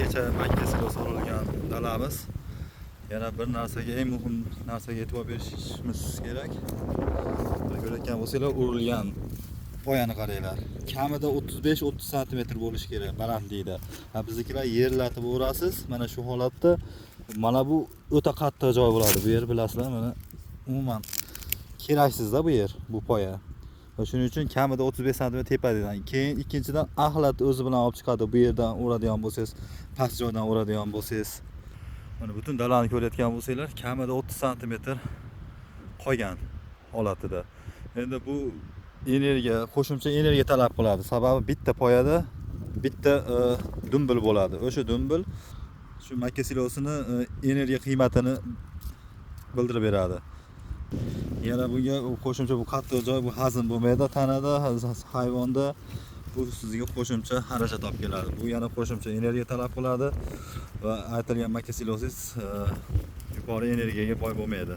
Kecha makka silosi urilgan dalamiz. Yana bir narsaga, eng muhim narsaga e'tibor berishimiz kerak. Mana ko'rayotgan bo'lsanglar, urilgan poyani qaranglar. Kamida 35-30 santimetr bo'lishi kerak balandlikda. Ha, biznikilar yerlatib o'rasiz. Mana shu holatda mana bu o'ta qattiq joy bo'ladi. Bu yer, bilasizlar, mana umuman keraksizda bu yer, bu poya. Va shuning uchun kamida 35 santimetr tepadidan. Keyin ikkinchidan, axlat o'zi bilan olib chiqadi. Bu yerdan o'radigan bo'lsangiz, past joydan o'radigan bo'lsangiz. Mana butun dalani ko'rayotgan bo'lsanglar, kamida 30 santimetr qolgan holatida. Endi bu energiya, qo'shimcha energiya talab qiladi. Sababi bitta poyada bitta dumbil bo'ladi. O'sha dumbil shu makka silosini energiya qiymatini bildirib beradi. Yana bunga qo'shimcha bu qattiq joy, bu hazm bo'lmaydi tanada, hayvonda. Bu sizga qo'shimcha xarajat olib keladi. Bu yana qo'shimcha energiya talab qiladi va aytilgan makka silosingiz yuqori energiyaga boy bo'lmaydi.